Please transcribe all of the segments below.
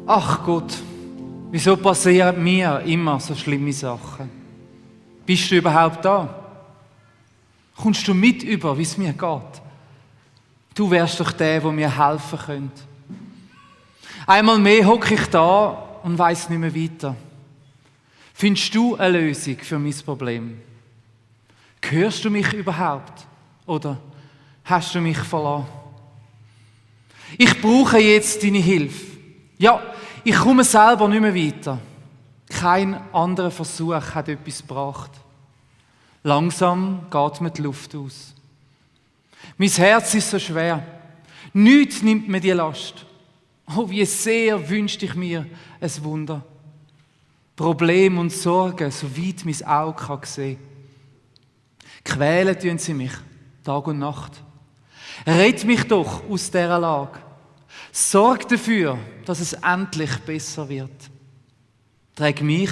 Ach Gott, wieso passieren mir immer so schlimme Sachen? Bist du überhaupt da? Kommst du mit über, wie es mir geht? Du wärst doch der mir helfen könnte. Einmal mehr hocke ich da und weiss nicht mehr weiter. Findest du eine Lösung für mein Problem? Hörst du mich überhaupt? Oder hast du mich verlassen? Ich brauche jetzt deine Hilfe. Ja, ich komme selber nicht mehr weiter. Kein anderer Versuch hat etwas gebracht. Langsam geht mir die Luft aus. Mein Herz ist so schwer. Nichts nimmt mir die Last. Oh, wie sehr wünschte ich mir ein Wunder. Probleme und Sorgen, so weit mein Auge kann sehen. Quälen tun sie mich, Tag und Nacht. Rett mich doch aus dieser Lage. Sorg dafür, dass es endlich besser wird. Träg mich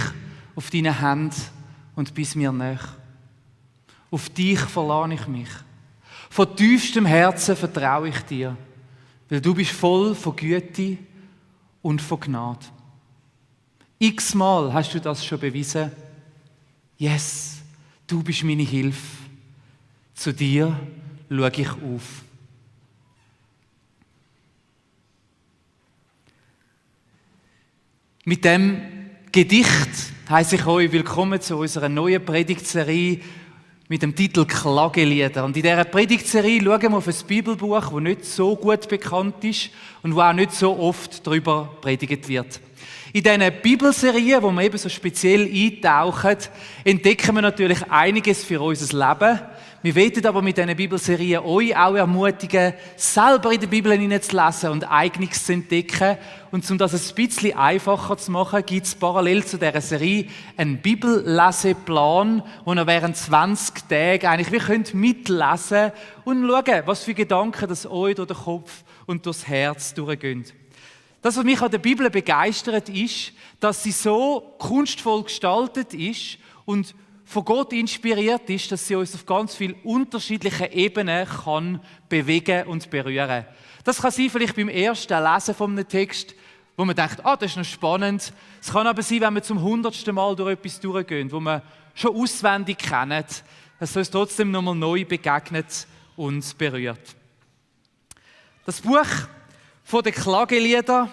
auf deine Hände und bis mir näher. Auf dich verlasse ich mich. Von tiefstem Herzen vertraue ich dir, weil du bist voll von Güte und von Gnade. X-mal hast du das schon bewiesen. Yes, du bist meine Hilfe. Zu dir schaue ich auf. Mit dem Gedicht heisse ich euch willkommen zu unserer neuen Predigtserie mit dem Titel Klagelieder. Und in dieser Predigtserie schauen wir auf ein Bibelbuch, das nicht so gut bekannt ist und wo auch nicht so oft darüber predigt wird. In diesen Bibelserien, wo wir eben so speziell eintauchen, entdecken wir natürlich einiges für unser Leben. Wir wollen aber mit diesen Bibelserien euch auch ermutigen, selber in der Bibel hineinzulesen und Eigenes zu entdecken. Und um das ein bisschen einfacher zu machen, gibt es parallel zu dieser Serie einen Bibelleseplan, wo ihr während 20 Tagen eigentlich mitlesen könnt und schauen, was für Gedanken das euch durch den Kopf und durchs Herz durchgehen. Das, was mich an der Bibel begeistert, ist, dass sie so kunstvoll gestaltet ist und von Gott inspiriert ist, dass sie uns auf ganz vielen unterschiedlichen Ebenen kann bewegen und berühren. Das kann sein, vielleicht beim ersten Lesen von einem Text, wo man denkt, das ist noch spannend. Es kann aber sein, wenn wir zum 100. Mal durch etwas durchgehen, wo wir schon auswendig kennen, dass uns trotzdem nochmal neu begegnet und berührt. Das Buch von den Klageliedern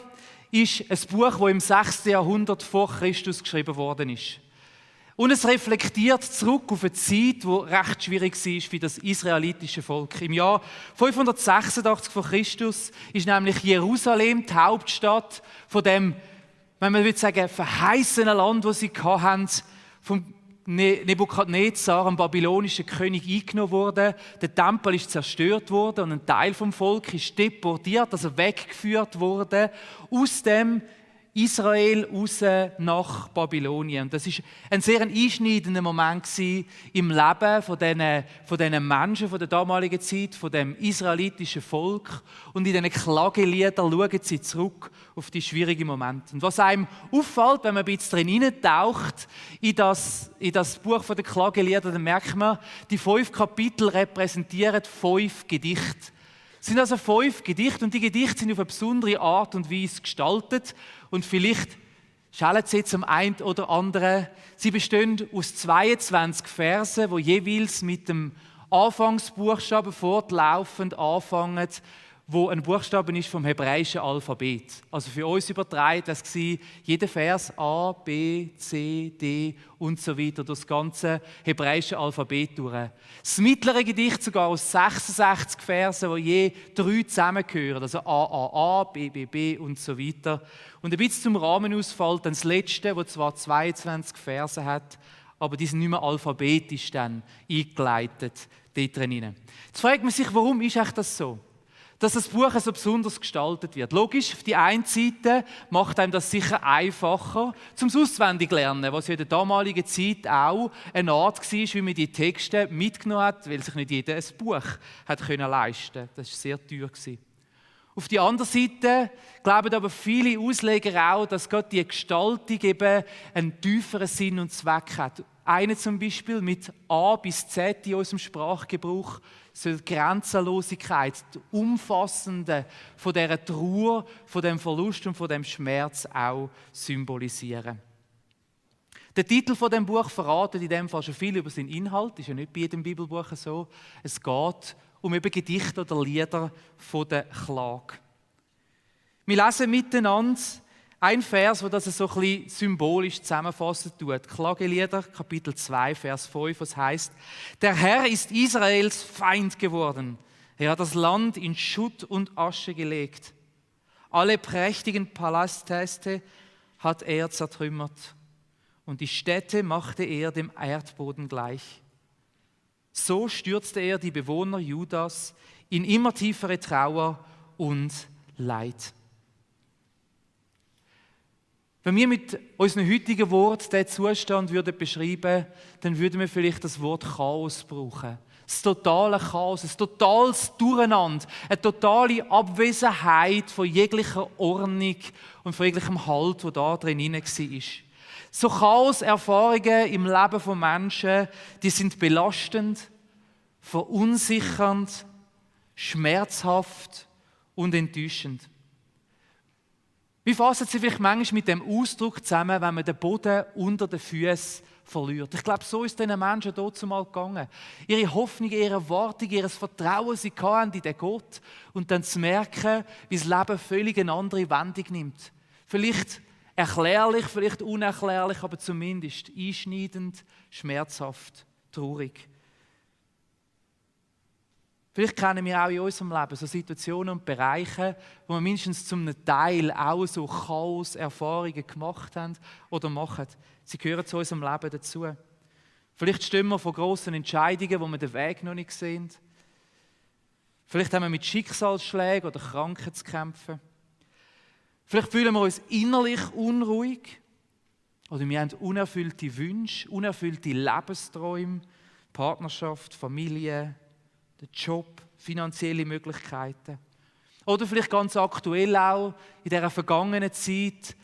ist ein Buch, das im 6. Jahrhundert vor Christus geschrieben worden ist. Und es reflektiert zurück auf eine Zeit, die recht schwierig war für das israelitische Volk. Im Jahr 586 vor Christus ist nämlich Jerusalem die Hauptstadt von dem, wenn man sagen, verheißenen Land, das sie hatten, vom Nebukadnezar, dem babylonischen König, eingenommen worden. Der Tempel ist zerstört worden und ein Teil vom Volk ist deportiert, also weggeführt worden aus dem Israel raus nach Babylonien. Das war ein sehr einschneidender Moment im Leben von diesen Menschen von der damaligen Zeit, von dem israelitischen Volk. Und in diesen Klageliedern schauen sie zurück auf die schwierigen Momente. Und was einem auffällt, wenn man ein bisschen drin hineintaucht, in das Buch der Klagelieder, dann merkt man, die 5 Kapitel repräsentieren 5 Gedichte. Es sind also 5 Gedichte und die Gedichte sind auf eine besondere Art und Weise gestaltet. Und vielleicht schellen sie jetzt am einen oder anderen. Sie bestehen aus 22 Versen, die jeweils mit dem Anfangsbuchstaben fortlaufend anfangen, wo ein Buchstaben ist vom hebräischen Alphabet. Also für uns übertragen, das war jeder Vers A, B, C, D und so weiter, durch das ganze hebräische Alphabet durch. Das mittlere Gedicht sogar aus 66 Versen, die je 3 zusammengehören, also A, B, B, B und so weiter. Und ein bisschen zum Rahmen ausfällt dann das letzte, das zwar 22 Verse hat, aber die sind nicht mehr alphabetisch dann eingeleitet dort drin. Jetzt fragt man sich, warum ist eigentlich das so? Dass das Buch so besonders gestaltet wird. Logisch, auf die einen Seite macht einem das sicher einfacher zum Auswendiglernen, was ja in der damaligen Zeit auch eine Art war, wie man die Texte mitgenommen hat, weil sich nicht jeder ein Buch hat leisten konnte. Das war sehr teuer. Auf die andere Seite glauben aber viele Ausleger auch, dass Gott die Gestaltung eben einen tieferen Sinn und Zweck hat. Einer zum Beispiel mit A bis Z in unserem Sprachgebrauch soll die Grenzenlosigkeit, die Umfassende von dieser Trauer, von dem Verlust und von dem Schmerz auch symbolisieren. Der Titel von dem Buch verratet in dem Fall schon viel über seinen Inhalt. Ist ja nicht bei jedem Bibelbuch so. Es geht um eben Gedichte oder Lieder von der Klage. Wir lesen miteinander ein Vers, der das so ein bisschen symbolisch zusammenfassen tut. Klagelieder, Kapitel 2, Vers 5, was heißt: Der Herr ist Israels Feind geworden. Er hat das Land in Schutt und Asche gelegt. Alle prächtigen Paläste hat er zertrümmert. Und die Städte machte er dem Erdboden gleich. So stürzte er die Bewohner Judas in immer tiefere Trauer und Leid. Wenn wir mit unseren heutigen Worten diesen Zustand beschreiben würden, dann würden wir vielleicht das Wort Chaos brauchen. Das totale Chaos, ein totales Durcheinander, eine totale Abwesenheit von jeglicher Ordnung und von jeglichem Halt, der da drin war. So Chaos-Erfahrungen im Leben von Menschen, die sind belastend, verunsichernd, schmerzhaft und enttäuschend. Wir fassen sie vielleicht manchmal mit dem Ausdruck zusammen, wenn man den Boden unter den Füßen verliert. Ich glaube, so ist diesen Menschen dort zumal gegangen. Ihre Hoffnung, ihre Erwartung, ihr Vertrauen, sie hatten in den Gott. Und dann zu merken, wie das Leben völlig eine andere Wendung nimmt. Vielleicht erklärlich, vielleicht unerklärlich, aber zumindest einschneidend, schmerzhaft, traurig. Vielleicht kennen wir auch in unserem Leben so Situationen und Bereiche, wo wir mindestens zum Teil auch so Chaos-Erfahrungen gemacht haben oder machen. Sie gehören zu unserem Leben dazu. Vielleicht stehen wir vor grossen Entscheidungen, wo wir den Weg noch nicht sehen. Vielleicht haben wir mit Schicksalsschlägen oder Krankheiten zu kämpfen. Vielleicht fühlen wir uns innerlich unruhig oder wir haben unerfüllte Wünsche, unerfüllte Lebensträume, Partnerschaft, Familie, den Job, finanzielle Möglichkeiten. Oder vielleicht ganz aktuell auch in dieser vergangenen Zeit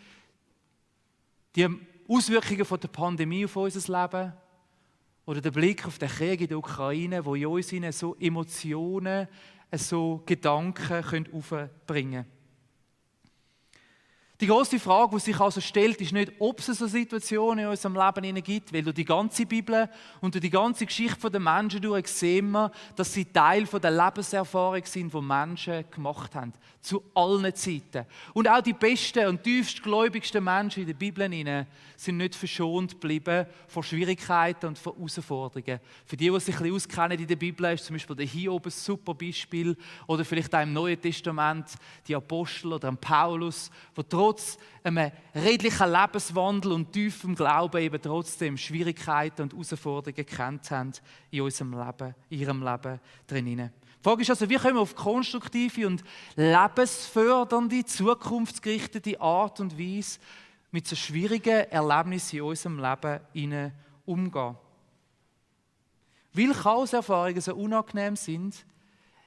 die Auswirkungen von der Pandemie auf unser Leben oder der Blick auf den Krieg in der Ukraine, wo in uns so Emotionen, so Gedanken aufbringen können. Die grosse Frage, die sich also stellt, ist nicht, ob es so Situationen in unserem Leben gibt, weil durch die ganze Bibel und durch die ganze Geschichte der Menschen durch sehen wir, dass sie Teil der Lebenserfahrung sind, die Menschen gemacht haben. Zu allen Zeiten. Und auch die besten und tiefstgläubigsten Menschen in der Bibel sind nicht verschont geblieben von Schwierigkeiten und von Herausforderungen. Für die sich ein bisschen auskennen in der Bibel, ist zum Beispiel der Hiob ein super Beispiel. Oder vielleicht auch im Neuen Testament die Apostel oder Paulus, die trotz einem redlichen Lebenswandel und tiefem Glauben eben trotzdem Schwierigkeiten und Herausforderungen gekannt haben in unserem Leben, in ihrem Leben drinnen. Die Frage ist also, wie können wir auf konstruktive und lebensfördernde, zukunftsgerichtete Art und Weise mit so schwierigen Erlebnissen in unserem Leben umgehen? Weil Chaoserfahrungen so unangenehm sind,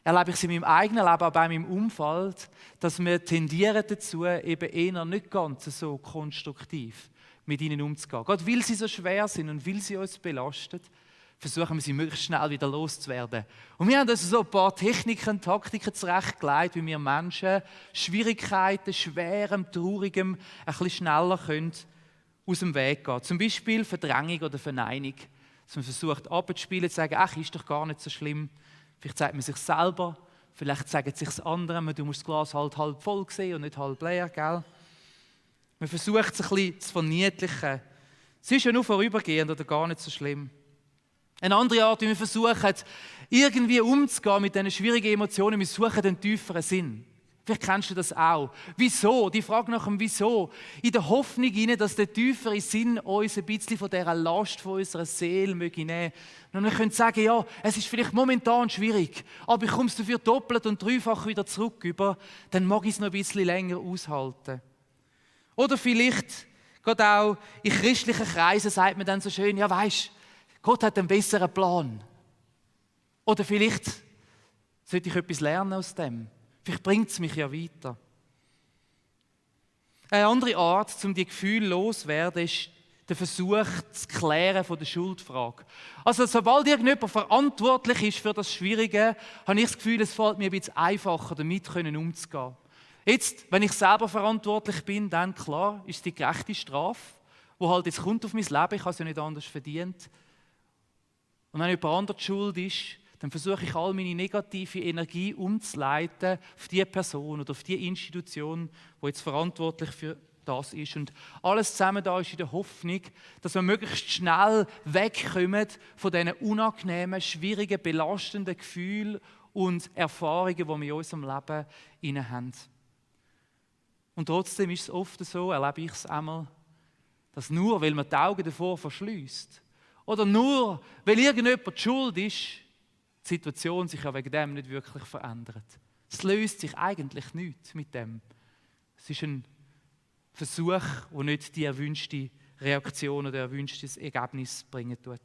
erlebe ich sie in meinem eigenen Leben, aber auch in meinem Umfeld, dass wir tendieren dazu, eben eher nicht ganz so konstruktiv mit ihnen umzugehen. Gerade weil sie so schwer sind und weil sie uns belasten, versuchen wir sie möglichst schnell wieder loszuwerden. Und wir haben uns so ein paar Techniken und Taktiken zurechtgelegt, wie wir Menschen Schwierigkeiten, Schwerem, Traurigem ein bisschen schneller können aus dem Weg gehen. Zum Beispiel Verdrängung oder Verneinung. Dass man versucht abzuspielen, zu sagen, ach, ist doch gar nicht so schlimm. Vielleicht sagt man sich selber, vielleicht sagen sich das andere, du musst das Glas halt halb voll sehen und nicht halb leer, gell? Man versucht es ein bisschen zu verniedlichen. Es ist ja nur vorübergehend oder gar nicht so schlimm. Eine andere Art, wie wir versuchen, irgendwie umzugehen mit diesen schwierigen Emotionen, wir suchen den tieferen Sinn. Vielleicht kennst du das auch. Wieso? Die Frage nach dem Wieso. In der Hoffnung, dass der tiefere Sinn uns ein bisschen von dieser Last von unserer Seele nehmen möge. Und wir können sagen, ja, es ist vielleicht momentan schwierig, aber ich komme es dafür doppelt und dreifach wieder zurück über, dann mag ich es noch ein bisschen länger aushalten. Oder vielleicht, gerade auch in christlichen Kreisen sagt man dann so schön, ja weisst, Gott hat einen besseren Plan. Oder vielleicht sollte ich etwas lernen aus dem. Vielleicht bringt es mich ja weiter. Eine andere Art, um die Gefühle loszuwerden, ist der Versuch zu klären von der Schuldfrage. Also sobald irgendjemand verantwortlich ist für das Schwierige, habe ich das Gefühl, es fällt mir ein bisschen einfacher, damit umzugehen. Jetzt, wenn ich selber verantwortlich bin, dann klar, ist die gerechte Strafe, die halt jetzt kommt auf mein Leben, ich habe es ja nicht anders verdient. Und wenn jemand anderes schuld ist, dann versuche ich all meine negative Energie umzuleiten auf die Person oder auf die Institution, die jetzt verantwortlich für das ist. Und alles zusammen da ist in der Hoffnung, dass wir möglichst schnell wegkommen von diesen unangenehmen, schwierigen, belastenden Gefühlen und Erfahrungen, die wir in unserem Leben inne haben. Und trotzdem ist es oft so, erlebe ich es einmal, dass nur, weil man die Augen davor verschließt oder nur, weil irgendjemand schuld ist, die Situation sich ja wegen dem nicht wirklich verändert. Es löst sich eigentlich nichts mit dem. Es ist ein Versuch, der nicht die erwünschte Reaktion oder erwünschtes Ergebnis bringen tut.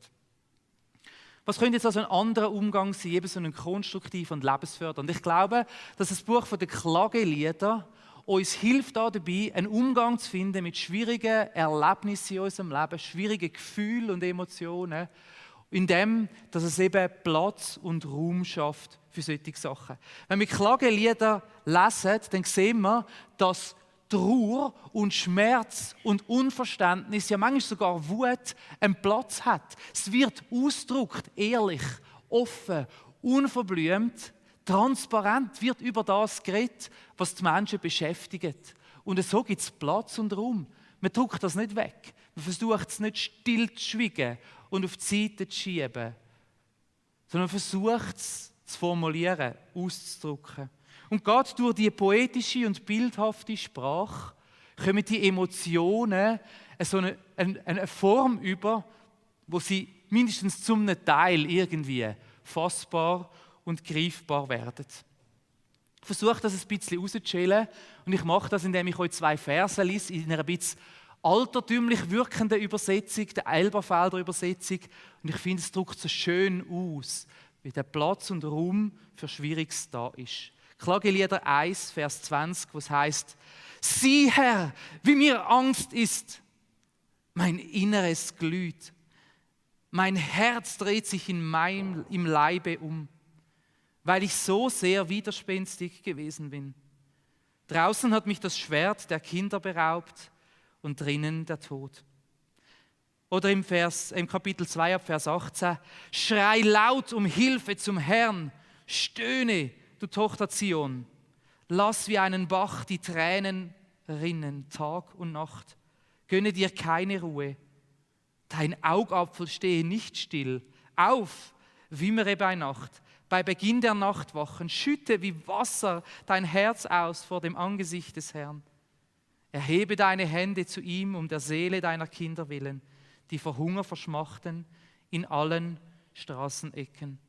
Was könnte jetzt also ein anderer Umgang sein, eben so ein konstruktiver und lebensfördernd? Ich glaube, dass das Buch der Klagelieder uns hilft dabei, einen Umgang zu finden mit schwierigen Erlebnissen in unserem Leben, schwierigen Gefühlen und Emotionen, indem dass es eben Platz und Raum schafft für solche Sachen. Wenn wir Klagelieder lesen, dann sehen wir, dass Trauer und Schmerz und Unverständnis, ja manchmal sogar Wut, einen Platz hat. Es wird ausgedrückt, ehrlich, offen, unverblümt, transparent wird über das geredet, was die Menschen beschäftigt. Und so gibt es Platz und Raum. Man drückt das nicht weg. Man versucht es nicht still zu schweigen und auf die Seite zu schieben, sondern man versucht es zu formulieren, auszudrücken. Und gerade durch die poetische und bildhafte Sprache kommen die Emotionen eine Form über, wo sie mindestens zum Teil irgendwie fassbar und greifbar werden. Ich versuche das ein bisschen rauszuschälen und ich mache das, indem ich euch 2 Verse lese, in einer ein bisschen altertümlich wirkenden Übersetzung, der Elberfelder Übersetzung. Und ich finde, es drückt so schön aus, wie der Platz und Raum für Schwieriges da ist. Klagelieder 1, Vers 20, wo es heißt: Sieh, Herr, wie mir Angst ist, mein Inneres glüht, mein Herz dreht sich im Leibe um, weil ich so sehr widerspenstig gewesen bin. Draußen hat mich das Schwert der Kinder beraubt und drinnen der Tod. Oder im Kapitel 2, Vers 18: Schrei laut um Hilfe zum Herrn, stöhne, du Tochter Zion, lass wie einen Bach die Tränen rinnen, Tag und Nacht. Gönne dir keine Ruhe. Dein Augapfel stehe nicht still. Auf, wimmere bei Nacht. Bei Beginn der Nachtwachen schütte wie Wasser dein Herz aus vor dem Angesicht des Herrn. Erhebe deine Hände zu ihm um der Seele deiner Kinder willen, die vor Hunger verschmachten in allen Straßenecken.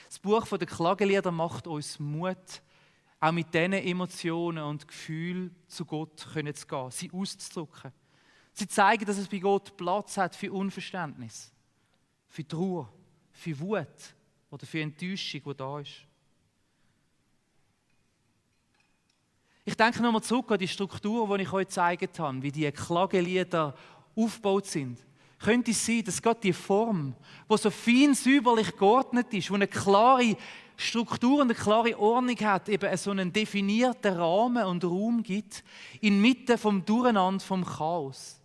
Das Buch der Klagelieder macht uns Mut, auch mit diesen Emotionen und Gefühlen zu Gott zu gehen, sie auszudrücken. Sie zeigen, dass es bei Gott Platz hat für Unverständnis, für Trauer, für Wut oder für Enttäuschung, die da ist. Ich denke nochmal zurück an die Struktur, die ich euch gezeigt habe, wie die Klagelieder aufgebaut sind. Könnte es sein, dass Gott die Form, die so fein säuberlich geordnet ist, die eine klare Struktur und eine klare Ordnung hat, eben so einen definierten Rahmen und Raum gibt, inmitten vom Durcheinander, vom Chaos.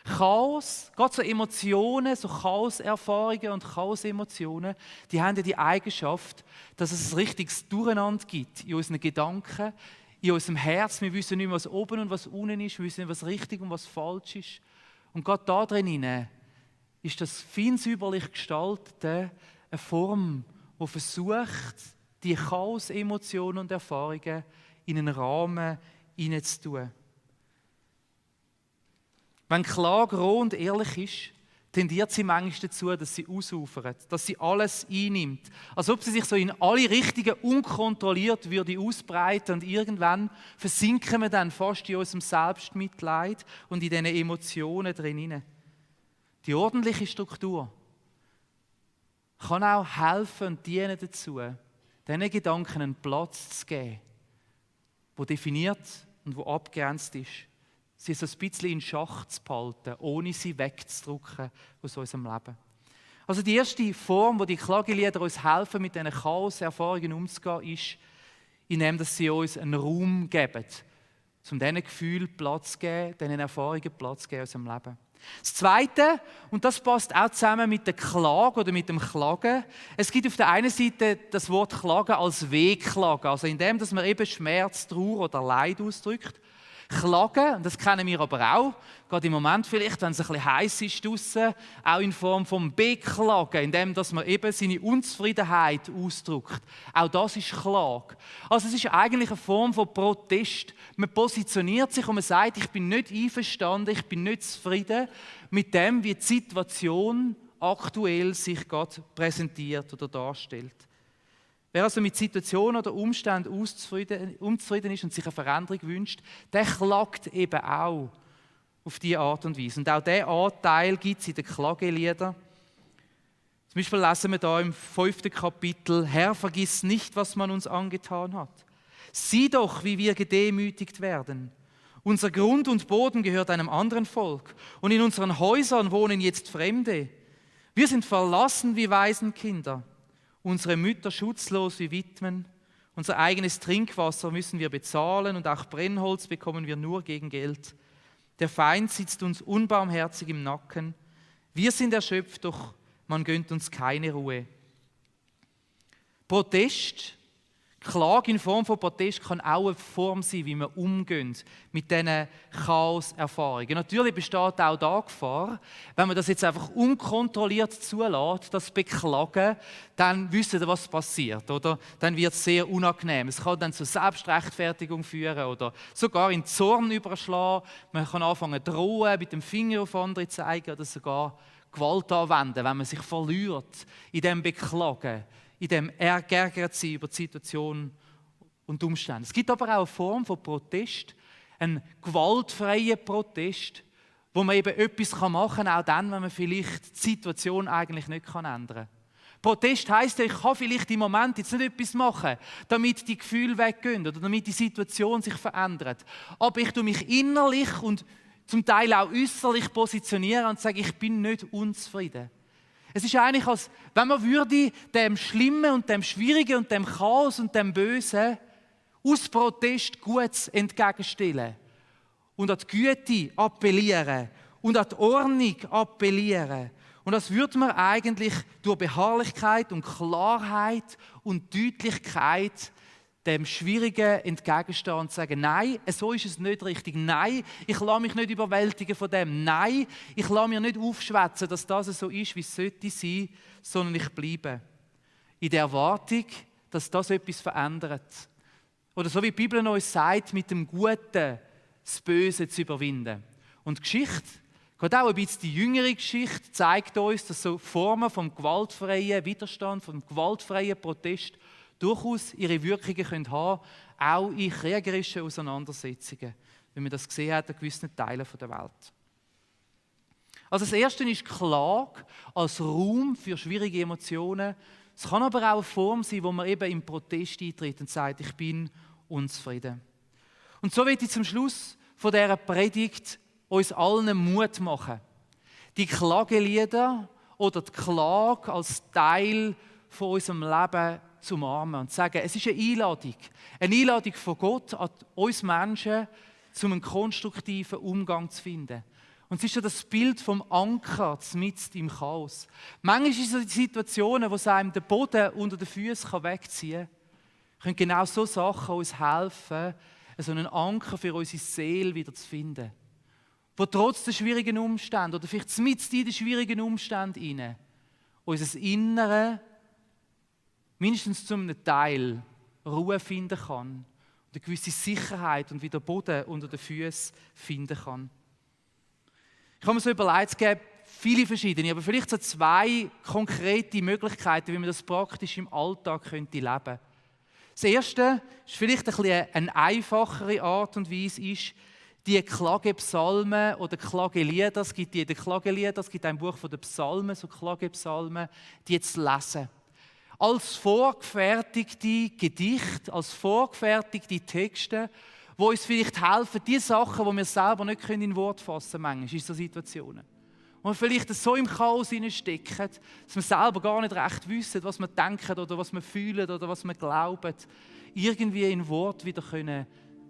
Chaos, gerade so Emotionen, so Chaoserfahrungen und Chaosemotionen, die haben ja die Eigenschaft, dass es ein richtiges Durcheinander gibt in unseren Gedanken, in unserem Herz. Wir wissen nicht mehr, was oben und was unten ist, wir wissen nicht, was richtig und was falsch ist. Und gerade da drin ist das fein säuberlich gestaltete eine Form, die versucht, die Chaos-Emotionen und Erfahrungen in einen Rahmen hineinzutun. Wenn Klage roh und ehrlich ist, tendiert sie manchmal dazu, dass sie ausufert, dass sie alles einnimmt. Als ob sie sich so in alle Richtungen unkontrolliert würde ausbreiten und irgendwann versinken wir dann fast in unserem Selbstmitleid und in diesen Emotionen drinnen. Die ordentliche Struktur kann auch helfen und dienen dazu, diesen Gedanken einen Platz zu geben, der definiert und der abgegrenzt ist. sie so ein bisschen in Schach zu behalten, ohne sie wegzudrücken aus unserem Leben. Also die erste Form, wo die Klagelieder uns helfen, mit diesen Chaos-Erfahrungen umzugehen, ist, indem sie uns einen Raum geben, um diesen Gefühlen Platz zu geben, diesen Erfahrungen Platz zu geben aus unserem Leben. Das Zweite, und das passt auch zusammen mit der Klage oder mit dem Klagen, es gibt auf der einen Seite das Wort Klagen als Wehklagen, also indem dass man eben Schmerz, Trauer oder Leid ausdrückt. Klagen, und das kennen wir aber auch, gerade im Moment vielleicht, wenn es ein bisschen heiß ist draussen, auch in Form von Beklagen, indem dass man eben seine Unzufriedenheit ausdrückt. Auch das ist Klage. Also es ist eigentlich eine Form von Protest. Man positioniert sich und man sagt, ich bin nicht einverstanden, ich bin nicht zufrieden mit dem, wie die Situation aktuell sich gerade präsentiert oder darstellt. Wer also mit Situationen oder Umständen unzufrieden ist und sich eine Veränderung wünscht, der klagt eben auch auf diese Art und Weise. Und auch diesen Anteil gibt es in den Klageliedern. Zum Beispiel lesen wir da im 5. Kapitel, Herr, vergiss nicht, was man uns angetan hat. Sieh doch, wie wir gedemütigt werden. Unser Grund und Boden gehört einem anderen Volk und in unseren Häusern wohnen jetzt Fremde. Wir sind verlassen wie Waisenkinder. Unsere Mütter schutzlos wie Witwen, unser eigenes Trinkwasser müssen wir bezahlen und auch Brennholz bekommen wir nur gegen Geld. Der Feind sitzt uns unbarmherzig im Nacken. Wir sind erschöpft, doch man gönnt uns keine Ruhe. Protest, Klage in Form von Protest kann auch eine Form sein, wie wir umgehen mit diesen Chaos-Erfahrungen. Natürlich besteht auch da Gefahr, wenn man das jetzt einfach unkontrolliert zulässt, das Beklagen, dann wissen wir, was passiert. Oder? Dann wird es sehr unangenehm. Es kann dann zu Selbstrechtfertigung führen oder sogar in Zorn überschlagen. Man kann anfangen zu drohen, mit dem Finger auf andere zeigen oder sogar Gewalt anwenden, wenn man sich verliert in dem Beklagen, in dem geärgert sein über die Situation und die Umstände. Es gibt aber auch eine Form von Protest, einen gewaltfreien Protest, wo man eben etwas machen kann, auch dann, wenn man vielleicht die Situation eigentlich nicht ändern kann. Protest heisst ja, ich kann vielleicht im Moment jetzt nicht etwas machen, damit die Gefühle weggehen oder damit die Situation sich verändert. Aber ich tue mich innerlich und zum Teil auch äußerlich positionieren und sage, ich bin nicht unzufrieden. Es ist eigentlich, als wenn man würde dem Schlimmen und dem Schwierigen und dem Chaos und dem Bösen aus Protest Gutes entgegenstellen und an die Güte appellieren und an die Ordnung appellieren. Und das würde man eigentlich durch Beharrlichkeit und Klarheit und Deutlichkeit dem Schwierigen entgegenstehen und sagen, nein, so ist es nicht richtig. Nein, ich lasse mich nicht überwältigen von dem. Nein, ich lasse mir nicht aufschwätzen, dass das so ist, wie es sollte sein, sondern ich bleibe. In der Erwartung, dass das etwas verändert. Oder so wie die Bibel uns sagt, mit dem Guten das Böse zu überwinden. Und die Geschichte, gerade auch ein bisschen die jüngere Geschichte, zeigt uns, dass so Formen vom gewaltfreien Widerstand, vom gewaltfreien Protest durchaus ihre Wirkungen können haben, auch in kriegerischen Auseinandersetzungen, wie man das gesehen hat in gewissen Teilen der Welt. Also das Erste ist Klage als Raum für schwierige Emotionen. Es kann aber auch eine Form sein, wo man eben im Protest eintritt und sagt, ich bin unzufrieden. Und so möchte ich zum Schluss von dieser Predigt uns allen Mut machen. Die Klagelieder oder die Klage als Teil von unserem Leben zu umarmen und zu sagen, es ist eine Einladung von Gott an uns Menschen, um einen konstruktiven Umgang zu finden. Und es ist ja das Bild vom Anker mitten im Chaos. Manchmal sind es so die Situationen, wo es einem den Boden unter den Füßen wegziehen kann, können genau so Sachen uns helfen, so einen Anker für unsere Seele wieder zu finden. Wo trotz der schwierigen Umstände oder vielleicht mitten in den schwierigen Umständen unser Innere mindestens zu einem Teil Ruhe finden kann und eine gewisse Sicherheit und wieder Boden unter den Füßen finden kann. Ich habe mir so überlegt, es gibt viele verschiedene, aber vielleicht so 2 konkrete Möglichkeiten, wie man das praktisch im Alltag leben könnte. Das Erste ist vielleicht ein bisschen eine einfachere Art und Weise, ist die Klagepsalmen oder Klagelieder. Es gibt ein Buch von den Psalmen, so Klagepsalmen, die zu lesen. Als vorgefertigte Gedichte, als vorgefertigte Texte, die uns vielleicht helfen, die Sachen, die wir selber nicht in Wort fassen können, manchmal in so Situationen. Wo wir vielleicht so im Chaos hineinstecken, dass wir selber gar nicht recht wissen, was wir denken oder was wir fühlen oder was wir glauben, irgendwie in Wort wieder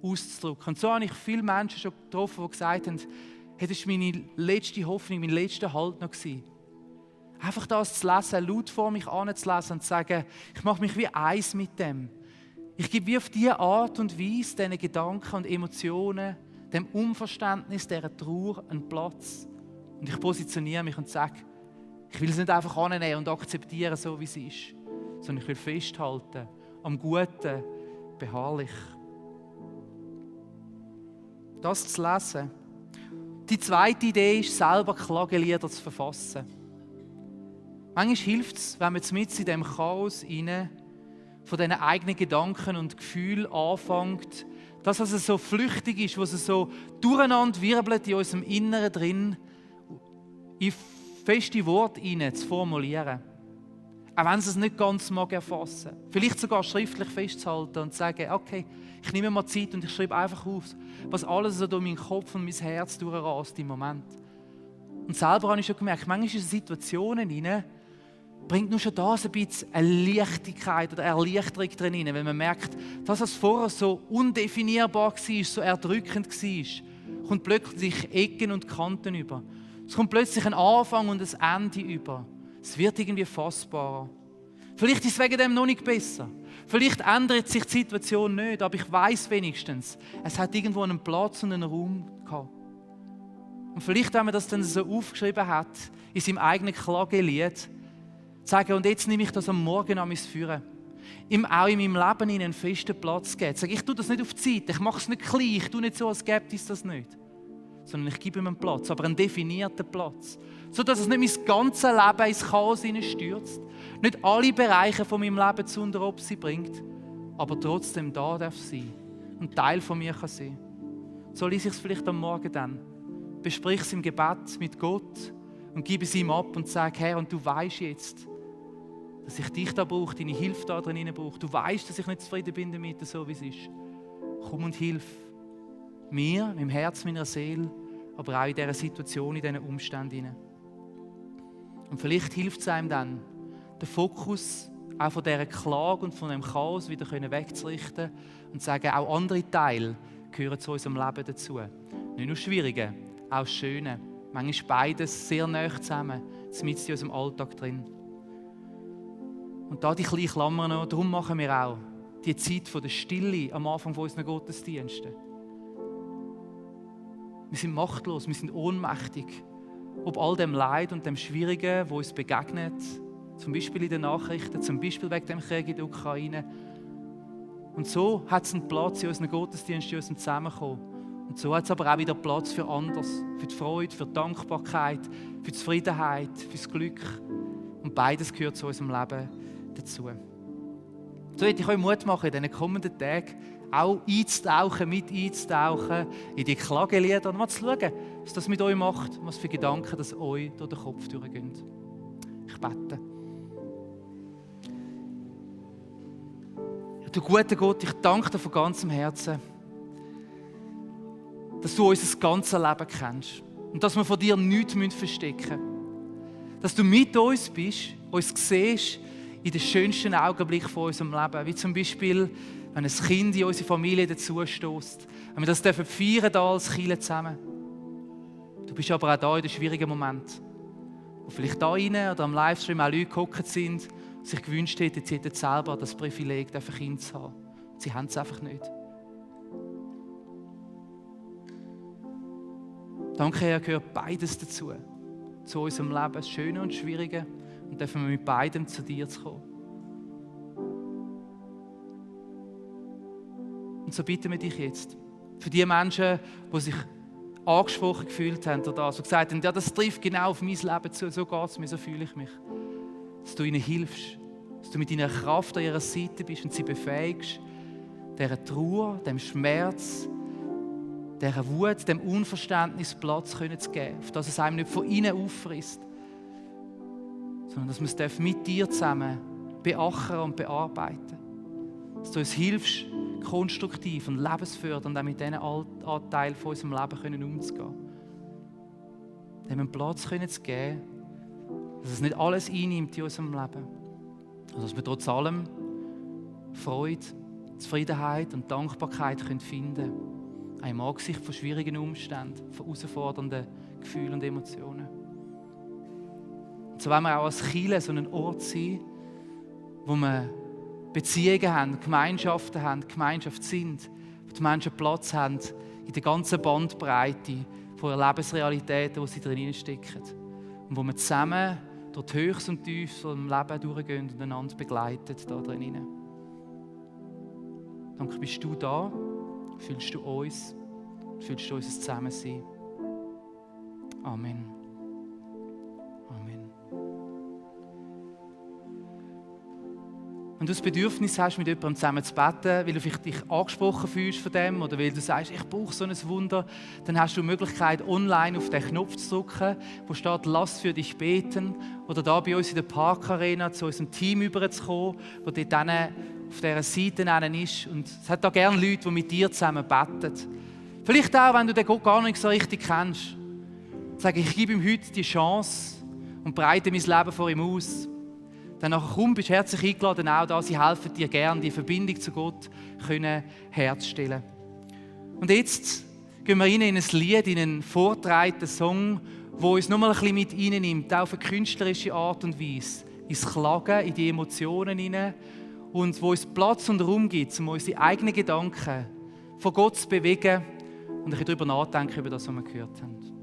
auszudrücken. Und so habe ich viele Menschen schon getroffen, die gesagt haben, hey, das war meine letzte Hoffnung, mein letzter Halt noch gewesen. Einfach das zu lesen, laut vor mich anzulesen und zu sagen, ich mache mich wie eins mit dem. Ich gebe wie auf diese Art und Weise diesen Gedanken und Emotionen, dem Unverständnis, dieser Trauer einen Platz. Und ich positioniere mich und sage, ich will es nicht einfach annehmen und akzeptieren, so wie es ist, sondern ich will festhalten am Guten, beharrlich. Das zu lesen. Die zweite Idee ist, selber Klagelieder zu verfassen. Manchmal hilft es, wenn man mit in diesem Chaos rein von diesen eigenen Gedanken und Gefühlen anfängt, das, was so flüchtig ist, was so durcheinander wirbelt in unserem Inneren drin, in feste Worte hinein zu formulieren. Auch wenn sie es nicht ganz erfassen mag. Vielleicht sogar schriftlich festzuhalten und zu sagen, okay, ich nehme mir Zeit und ich schreibe einfach auf, was alles so durch meinen Kopf und mein Herz durchrast im Moment. Und selber habe ich schon gemerkt, manchmal in Situationen hinein bringt nur schon das ein bisschen eine Leichtigkeit oder Erleichterung drin rein, wenn man merkt, das, was vorher so undefinierbar war, so erdrückend war, kommt plötzlich Ecken und Kanten über. Es kommt plötzlich ein Anfang und ein Ende über. Es wird irgendwie fassbarer. Vielleicht ist es wegen dem noch nicht besser. Vielleicht ändert sich die Situation nicht, aber ich weiß wenigstens, es hat irgendwo einen Platz und einen Raum gehabt. Und vielleicht, wenn man das dann so aufgeschrieben hat, in seinem eigenen Klagelied, sagen, und jetzt nehme ich das am Morgen an mein Führen. Auch in meinem Leben ihnen einen festen Platz geben. Sage, ich tue das nicht auf die Seite, ich mache es nicht klein, ich tue nicht so, als gäbe es das nicht. Sondern ich gebe ihm einen Platz, aber einen definierten Platz. Sodass es nicht mein ganzes Leben ins Chaos hineinstürzt, nicht alle Bereiche von meinem Leben zu unter Obsi bringt, aber trotzdem da darf sein und Teil von mir kann sein. So lese ich es vielleicht am Morgen dann. Besprich es im Gebet mit Gott und gib es ihm ab und sage, Herr, und du weißt jetzt, dass ich dich da brauche, deine Hilfe da drin brauche. Du weißt, dass ich nicht zufrieden bin damit, so wie es ist. Komm und hilf mir, meinem Herz, meiner Seele, aber auch in dieser Situation, in diesen Umständen. Und vielleicht hilft es einem dann, den Fokus auch von dieser Klage und von dem Chaos wieder wegzurichten und zu sagen, auch andere Teile gehören zu unserem Leben dazu. Nicht nur Schwierige, auch das Schöne. Manchmal beides sehr nah zusammen, mitten in unserem Alltag drin. Und da die kleine Klammer noch, darum machen wir auch die Zeit von der Stille am Anfang unserer Gottesdienste. Wir sind machtlos, wir sind ohnmächtig. Ob all dem Leid und dem Schwierigen, wo uns begegnet, zum Beispiel in den Nachrichten, zum Beispiel wegen dem Krieg in der Ukraine. Und so hat es einen Platz in unseren Gottesdiensten, in unserem Zusammenkommen. Und so hat es aber auch wieder Platz für anders, für die Freude, für die Dankbarkeit, für die Zufriedenheit, für das Glück. Und beides gehört zu unserem Leben dazu. So hätte ich euch Mut machen, in diesen kommenden Tagen auch einzutauchen in die Klagelieder und mal zu schauen, was das mit euch macht, was für Gedanken das euch durch den Kopf durchgehen. Ich bete. Du guter Gott, ich danke dir von ganzem Herzen, dass du unser ganzes Leben kennst und dass wir von dir nichts verstecken müssen. Dass du mit uns bist, uns siehst in den schönsten Augenblicken von unserem Leben, wie zum Beispiel, wenn ein Kind in unsere Familie dazustößt, wenn wir das feiern dürfen, da als Kirche zusammen. Du bist aber auch da in den schwierigen Momenten, wo vielleicht da rein oder am Livestream auch Leute gehockt sind, die sich gewünscht hätten, sie hätten selber das Privileg, ein Kind zu haben. Sie haben es einfach nicht. Danke, Herr, gehört beides dazu. Zu unserem Leben, das Schöne und das Schwierige. Und dürfen wir mit beidem zu dir kommen. Und so bitten wir dich jetzt, für die Menschen, die sich angesprochen gefühlt haben oder das, die gesagt haben, ja, das trifft genau auf mein Leben zu, so geht es mir, so fühle ich mich. Dass du ihnen hilfst, dass du mit deiner Kraft an ihrer Seite bist und sie befähigst, dieser Trauer, dem Schmerz, dieser Wut, dem Unverständnis Platz zu geben, auf dass es einem nicht von innen auffrisst, sondern dass wir es mit dir zusammen beackern und bearbeiten. Dass du uns hilfst, konstruktiv und lebensfördernd auch mit diesen Anteilen von unserem Leben umzugehen. Dem einen Platz zu geben, dass es nicht alles einnimmt in unserem Leben. Und dass wir trotz allem Freude, Zufriedenheit und Dankbarkeit finden können. Auch im Angesicht von schwierigen Umständen, von herausfordernden Gefühlen und Emotionen. Und so wollen wir auch als Kirche so ein Ort sein, wo wir Beziehungen haben, Gemeinschaften haben, Gemeinschaft sind, wo die Menschen Platz haben in der ganzen Bandbreite von der Lebensrealitäten, die sie drin stecken. Und wo wir zusammen durch die Höchst und Tiefs vom Leben durchgehen und einander begleiten da drin. Danke, bist du da, fühlst du uns, fühlst du unser Zusammensein. Amen. Amen. Wenn du das Bedürfnis hast, mit jemandem zusammen zu beten, weil du vielleicht dich angesprochen fühlst von dem oder weil du sagst, ich brauche so ein Wunder, dann hast du die Möglichkeit, online auf den Knopf zu drücken, wo steht, lass für dich beten, oder da bei uns in der Parkarena zu unserem Team überzukommen, wo dort auf dieser Seite ist. Und es hat da gerne Leute, die mit dir zusammen beten. Vielleicht auch, wenn du den Gott gar nicht so richtig kennst. Sag, ich gebe ihm heute die Chance und breite mein Leben vor ihm aus. Dann nachher komm, bist herzlich eingeladen, auch da, sie helfen dir gerne, die Verbindung zu Gott herzustellen. Und jetzt gehen wir rein in ein Lied, in einen vorgetragenen Song, der uns nochmal ein bisschen mit reinnimmt, auch auf eine künstlerische Art und Weise, ins Klagen, in die Emotionen hinein und wo uns Platz und Raum gibt, um unsere eigenen Gedanken von Gott zu bewegen und ein bisschen darüber nachdenken, über das, was wir gehört haben.